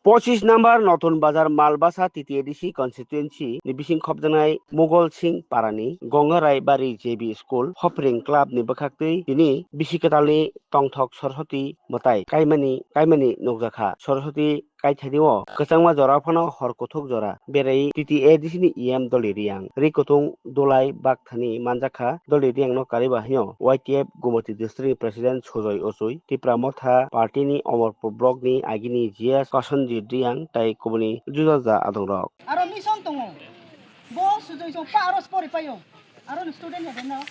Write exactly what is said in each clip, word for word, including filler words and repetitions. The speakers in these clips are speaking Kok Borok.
Pochis number Notun Bazar Malbasa T T A D C constituency ni bising khopjaknai Mugol Singh Parani Gongarai Bari J B School Hopring Club ni bwkhaktwi tini bisi kwtalni tongthok Soroswati mwtai kaimani, kaimani nukjakha. Soroswati kaithani o kwchangma jora phano hor kuthuk jora berai T T A D C ni E M Doli Riang ri kutung dulai bakthani manjakha. Doli Riang no kariba hino Y T F Gumoti District ni President Sujoy Ochoi, Tipra Motha Party ni Omorpur Block ni agini G S Kasonjit Riang tai kubuni juda juda adongrok. Aro mission tongo. Bo Sujoy song pa aro spori payo. Aro ni student hede no.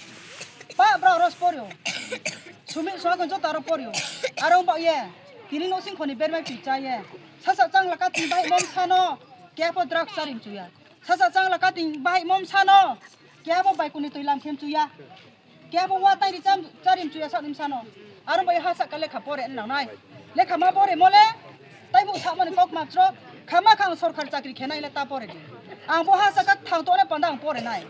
Pa bra aro spori o. Sumi so ko joto aro pori o. Aro ba ye. Tini no sing khoni bermai pi cha ye. Sasa chang laka tin bai mom sano. Kya po drug charim chuya. Sasa chang laka tin bai mom sano. Kya po bai kuni tui lam khem chuya. Kya bo wa tai ri cham charim chuya sa nim sano. Aro bai ha sa ka lekha pore nang nai. Lekha ma pore mole. Tai bu sa mani kok ma chro. Khama khang sorkar chakri khenai le ta pore di. Ang bo ha sa ka thang to ne panda ang pore nai.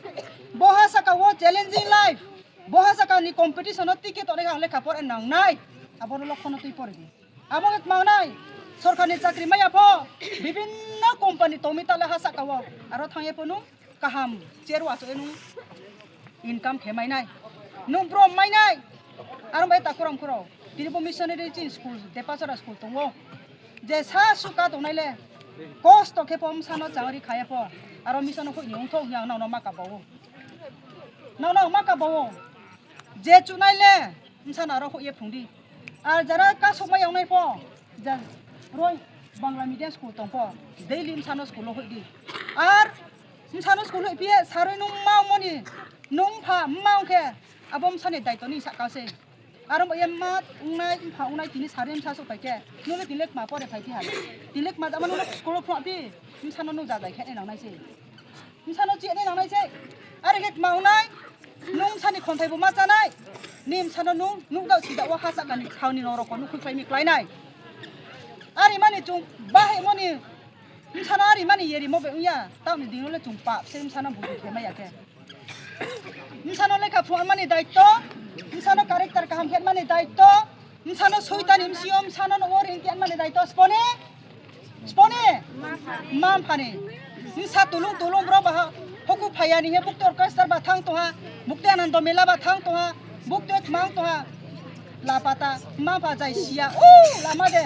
Bo ha sa ka wo challenging life. Bo ha sa ka ni competition no ticket to ne ang lekha pore nang nai. Abo no lokho no tui pore di. Abo wngkha mangnai, sorkarni chakri maya pho, bibinno company tongmi tale ha saka o, aro thangye pho nung kaham chair o achuk nung income khe mainai, nung brom mainai, aro bai ta kuram kuro, tini bo missionary chin school, Depasara school tongo, je sa suka tongnai le, kosto khe pho msano changri khaya pho, aro mission o khoi ni ungtho yang nang no maka bawo, nang no maka bawo, je chunai le, msano aro khoi ye phung di. Ar jara kasukma yongnai pho, ja roi Bangla medium school tong pho, daily msano school o hoidi. Ar msano school hoi phiye saroi nung ma moni, nung pha ma ongkhe abo msani daito ni saka se. Aro bo ye ma ungnai, mpha ungnai tini saroi msa sok pai khe, nung le tini le kma pore phai phiya. Tini le kma jama nung school o phung phi, msano nung jajai khe nang nai se. Msano chini nangnai se. Are khe kma wngnai. Nung sani khonthai bo ma chanai. Ni msano nung nukdao sidao ha sakani thaoni noroko nukhui khlaimi klainai. Ari mani chung bahai moni msano ari mani yeri mo be wngya. Tamni dino le chung pap se msano buji khe maya khe. Msano lekha phuan mani daitto. Msano character kaham khe mani daitto. Msano soitani msio msano no ring khe mani daitto. Sponi. Sponi? Mamphani. Msa tulung tulung bro baha. Huku phayani he buktor kastar ba thang toha. Bukte anando mela ba thang toha. Bukte kmang toha. Lapata. Mampha jai siya. O lama de.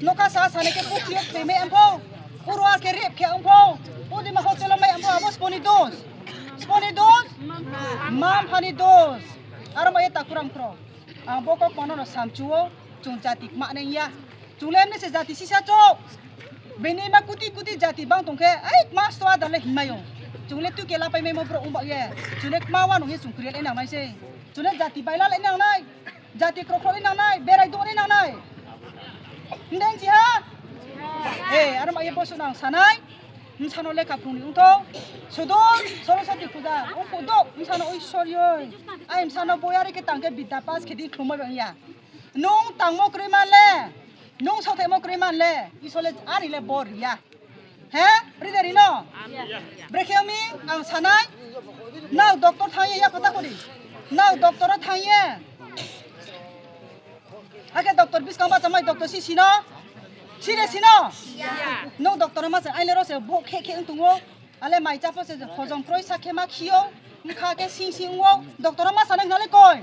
Noka sa sane ke bukti yok teme ampho. Purwa ke rep ke ampho. Pudi ma hotel mai ampho abo sponi dos. Sponi dos. Mamphani dos. Aro ma eta kuram kro. Ang bokok mano no samchuo. Chung jati kma neng ya. Chungle emne se jati sisa chok. Bini ma kuti kuti jati bang tongkhe, ai mas to adale himayo. Chungle tu kela pai memo bro umba ye. Chungle kma wa nungye chung kriya le nang nai se. Chungle jati baila le nang nai. Jati krokro le nang nai, berai do le nang nai. Ndeng ji ha? Eh, aro ma ye bosu nang sanai. Msano lekha phungni ungtho. Sudo, Soroswati puja, ungkho do, msano oi sorry oi. Ai msano boyari ke tangke bidya pass khedi khumai bang ya. Nung tangmo kwrwi man le, nung sothaimo kwrwi man le, Isole ari le bor riya. He? Ri de rino? Brekhe mi ang sanai, nao doctor thangye ya kota kori. Nao doctor o thangye. Ake doctor biskang ba chamai doctor si sino? Si de sino? Nung doctor ma se aile ro se bo khe khe ung tungo. Ale mai chapo se hojom kroi sa khe ma khio, mkha khe sing sing wo, doctor ma sanai nale koi.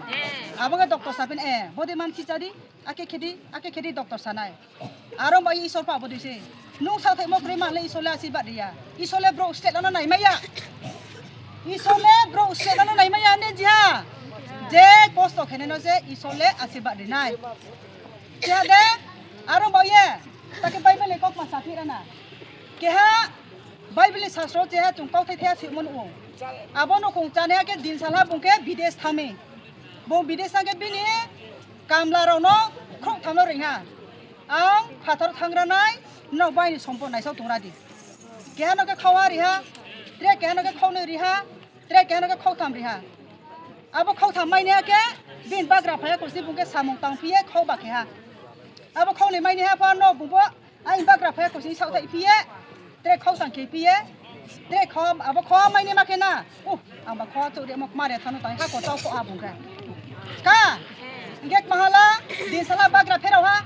Abo khe doctor saben e, bodi man khichadi, ake khedi, ake khedi doctor sanai. Aro mai Isor pa bodi se. Nung sa thai mo kroi ma le Isor le asibad ya. Isor le bro state ano nai maya. Isor le bro state ano nai maya ne jiha. Je posto khene no je Isor le asibad rinai. Jiha de, aro mai ye. Take Bible ni kok ma sa thira na. Keha Bible ni sastro cheha chung kok thai thaya se mon o. Abo no kung chane ke din sala bung ke bides thame. Bung bides thang ke bini kamla rok no khok thamo ring ha. Ang phatar thangra nai no bai ni sompo naisok tungra di. Keha no ke khawa ri ha. Tre keha no ke khok no ri ha. Tre keha no ke khok tham ri ha. Abo khok tham mai ne ke bin bagra phaya kusi bung ke samung tang phiye khok ba khe ha. Abo khok ni mai ne ha pha no bung bo Ai bagra phai kusi sau thai piye. Tre khau sang khe piye. Tre khau abo khau mai ne ma khe na. Uh, ang ba khau chok de mok mare thanu tai ha ko chau ko abung khe. Ka. Gek mahala din sala bagra pherau ha.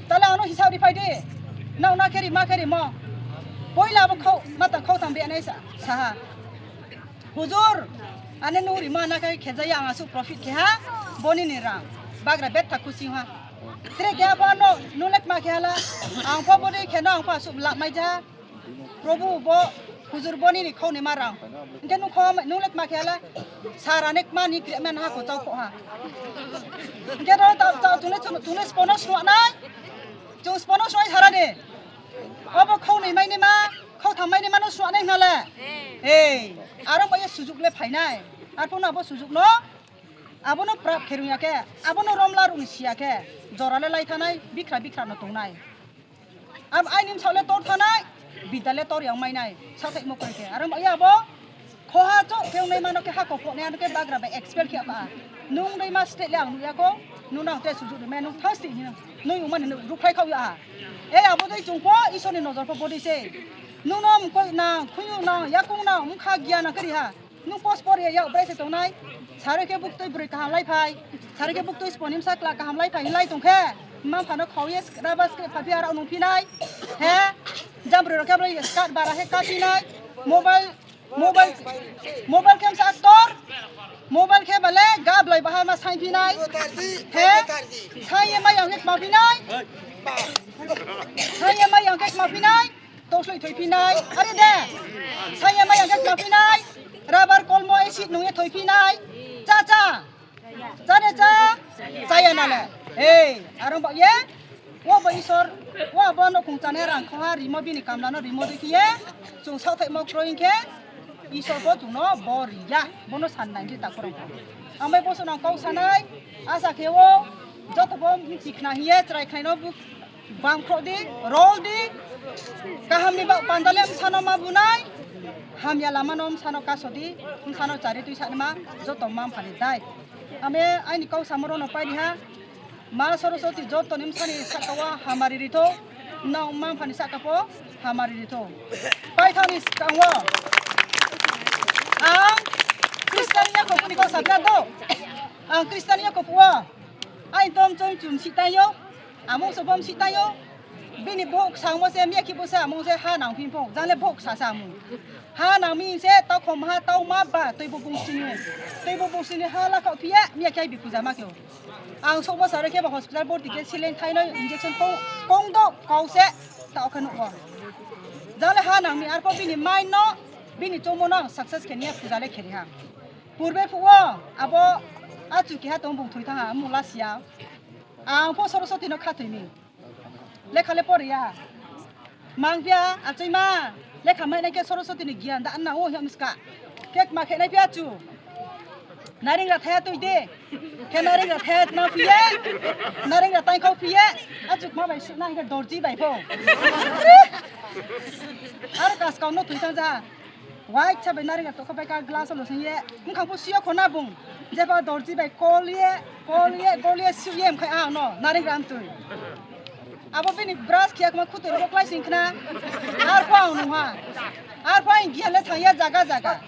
Tala ano hisau ri phai de. Nang na khe rima khe rimo. Poila abo khau mata khau thang be nai sa saha. Huzur, ane nung rima na khe khejaya ang asuk profit khe ha. Boni ni rang. Bagra bet tha kusi ha. Tre khe abo no nung lek ma khe hala. Ang pho boni khe no ang pho asuk lak mai ja. Prabhu bo huzur boni ni khau ni ma rang. Hingke nung khau nung lek ma khe hala. Sara nek ma ni kre men ha ko chau ko ha. Hingke ro ta ta tune tune spono swa nai. Chung spono soi sara de. Obo khau ni mai ni ma, khau tham mai ni ma no swa nai na le. Hey, aro mo ye sujuk le phai nai. Ar phone abo sujuk no. Abo no prap kherung ya khe. Abo no romla rung sia khe. Jora le lai thanai, bikra bikra no tong nai. Am ai nim sa le tor thanai, bida le tor yang mai nai. Sa thai mo koi khe. Aro mo ye abo Khoha chok khe wngnai mano khe ha kok poknai ano khe bagra bai expel khe ba. Nung dei ma state le ang nukya ko, nung nang te sujuk de me nung thang sti ni nung yung mani nung rukhai khau ya ha. E abo dei chung po Isor ni nojor po bodi se. Nung no mkoi nang, khunyu nang, yakung nang, mkha gya nang kari ha. Nung pos por ya ya brai se tongnai. Sare khe buktui bwrwi kaham lai phai. Sare khe buktui sponim sa kla kaham lai phai lai tong khe. Mma phano khau ye rubber skre phapi ara nung phinai. He? Jam bwrwi rok khe bwrwi skat bara he kapinai. Mobile Mobile, mobile khe msa actor. Mobile khe bale ga blai baha ma sai phinai. He? Sai ye mai yang khe ma phinai. Sai ye mai yang khe ma phinai. Tosloi thoi phinai. Are de. Sai ye mai yang khe ma phinai. Rubber kolmo acid nung ye thoi phinai. Cha cha. Chane cha, chaya nale. Hey, arong ba ye. Wo bo Isor, wo bo no khung chane rang khoha rimo bini kamla no rimo de kiye. Chung sa thai mo kroing khe. Isor bo chung no bo ri ya. Bo no san nai ta korong. Amai bo so nang kau sanai. Asa khe wo. Joto bo chikna hiye chrai khai no bu. Bang khro di, rol di. Kaham ni bak pandale msano ma bunai. Hamya lama no msano kaso di. Msano chari tui sa ma. Joto mam phani dai. Ame aini kau samoro no paidi ha. Ma Saraswati joto ni msani saka wa hamari rito. Nang ma phani saka po hamari rito. Pai thani saka wo. Ang Kristani ya ko puni ko sabra do. Ang Kristani ya ko puwa. Ai tom chom chum si tayo. Amung so bom si tayo. Bini bok sangmo se miya ki bo sa amung se ha nang phin pong. Jang le bok sa sa amung. Ha nang mi se tau khom ha tau ma ba tui bo bung sini. Tui bo bung sini ha la kau phiya miya kai bi puja ma kyo. Ang sokma sare khe ba hospital borti khe sileng thaino injection kong kong do kau se ta okha nukho. Jale ha nang mi arpho bini mind no bini chomo no ang success khe niya puja le kheri ha. Purbe phuo abo achu keha tong bung thoi thang ha mula sia. Ang pho Saraswati no kha thoi mi. Lekha le poriya. Mang pia, achai ma. Lekha mai nai ke Saraswati ni giyan da anna o hiam ska. Kek ma khe nai pia chu. Naring ra thaya tui de. Khe naring ra thaya ma pia. Naring ra tai khau pia. Achuk ma bai su nang ke dorji bai pho. Ar kas kau no tui thang ja. Waisa bai naring tokha bai ka glass o losing ye. Mkhang pho siyo khona bung. Jeba dorji bai kol ye, kol ye, kol ye siyo ye mkhai ang no naring ram tui. Abo bini brush khiya khma khutur bo klai sing khna. Ar pho ang nungha. Ar pho ang giyan le thang ya jaga jaga.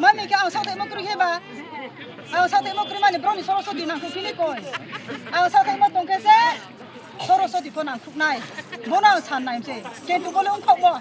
Mami khe ang sathai mo kri kheba. Ang sathai mo kri mani broni soro sodi nang khini koi. Ang sathai mo tong khe se. Soro sodi pho nang khuknai. Bono ang san nai se. Kentu bole ung khok bo.